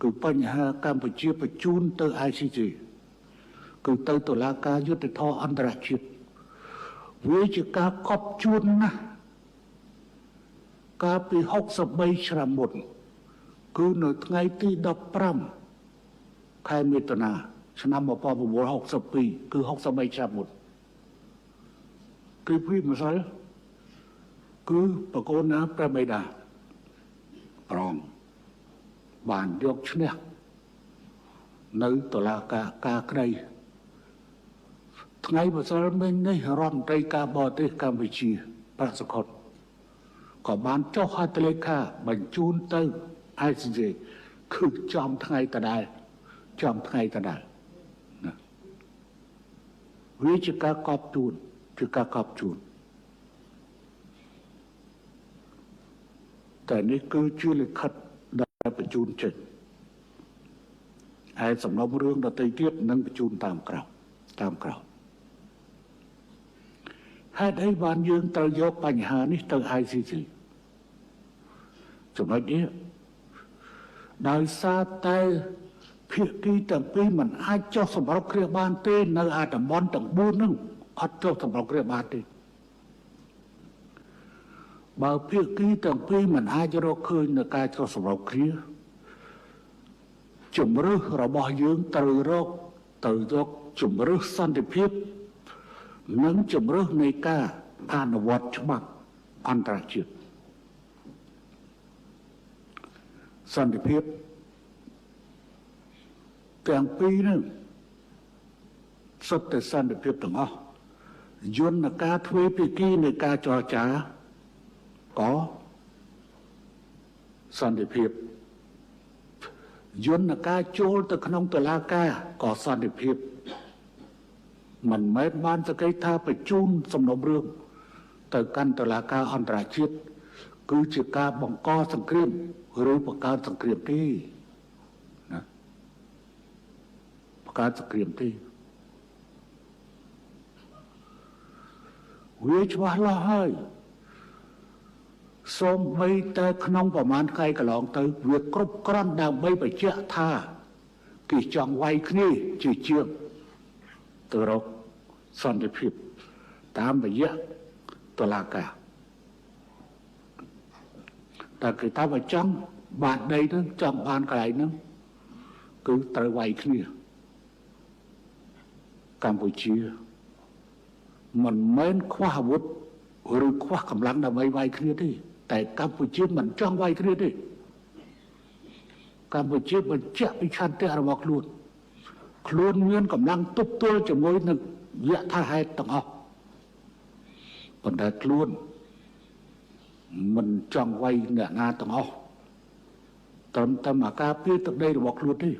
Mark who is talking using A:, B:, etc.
A: គឺបញ្ហាកម្ពុជាបញ្ជូនទៅ ICJ គឺទៅតុលាការយុត្តិធម៌អន្តរជាតិវាជាការកប់ជួនណាស់កាលពី63ឆ្នាំមុនគឺនៅថ្ងៃទី15ខែមិថុនាឆ្នាំ1962គឺ63ឆ្នាំមុនគឺពីម្សិលគឺប្រកូនណាព្រះបិតាប្រងបានយកឈ្នះនៅតុលាការការក្តីថ្ងៃម្សិលមិញនេះរដ្ឋមន្ត្រីការបរទេសកម្ពុជាប្រាក់សុខុនក៏បានចុះហត្ថលេខាបញ្ជូនទៅ ICJ គឺចំថ្ងៃដដែលចំថ្ងៃដដែលណាវាជាការកប់ជួនជាការកប់ជួនតែនេះគឺជាលិខិតដែលបញ្ជូនចេញហើយសំណុំរឿងដទៃទៀតនឹងបញ្ជូនតាមក្រោយតាមក្រោយហេតុអីបានយើងត្រូវយកបញ្ហានេះទៅ ICC ចំណុចនេះដោយសារតែភាគីទាំងពីរមិនអាចចុះសម្រុកគ្នាបានទេនៅអាតំបន់ទាំង4ហ្នឹងអត់ចុះសម្រុកគ្នាបានទេបើភាគីទាំងពីរមិនអាចរកឃើញនៅការចុះសម្រុកគ្នាជំរើសរបស់យើងត្រូវរកទៅរកជំរើសសន្តិភាពនិងជំរើសនៃការអនុវត្តច្បាប់អន្តរជាតិសន្តិភាពទាំងពីរនឹងសុទ្ធតែសន្តិភាពទាំងអស់យន្តការទ្វេភាគីនៃការចរចាក៏សន្តិភាពយន្តការចូលទៅក្នុងតុលាការក៏សន្តិភាពមិនមែនបានសក្តិថាបញ្ជូនសំណុំរឿងទៅកាន់តុលាការអន្តរជាតិគឺជាការបង្កសង្គ្រាមឬបង្កើតសង្គ្រាមទេណាបង្កើតសង្គ្រាមទេវាច្បាស់លាស់ហើយសូម្បីតែក្នុងប្រមាណថ្ងៃកន្លងទៅវាគ្រប់គ្រាន់ដើម្បីបញ្ជាក់ថាគេចង់វាយគ្នាជាជាងទៅរកសន្តិភាពតាមរយៈតុលាការតែគេថាបើចង់បានដីហ្នឹងចង់បានកន្លែងហ្នឹងគឺត្រូវវាយគ្នាកម្ពុជាមិនមែនខ្វះអាវុធឬខ្វះកម្លាំងដើម្បីវាយគ្នាទេតែកម្ពុជាមិនចង់វាយគ្នាទេកម្ពុជាបញ្ជាក់ពីឆន្ទៈរបស់ខ្លួនខ្លួនមានកម្លាំងទប់ទល់ជាមួយនឹងយថាហេតុទាំងអស់ប៉ុន្តែខ្លួនមិនចង់វាយអ្នកណាទាំងអស់ត្រឹមតែមកការពារទឹកដីរបស់ខ្លួនទេ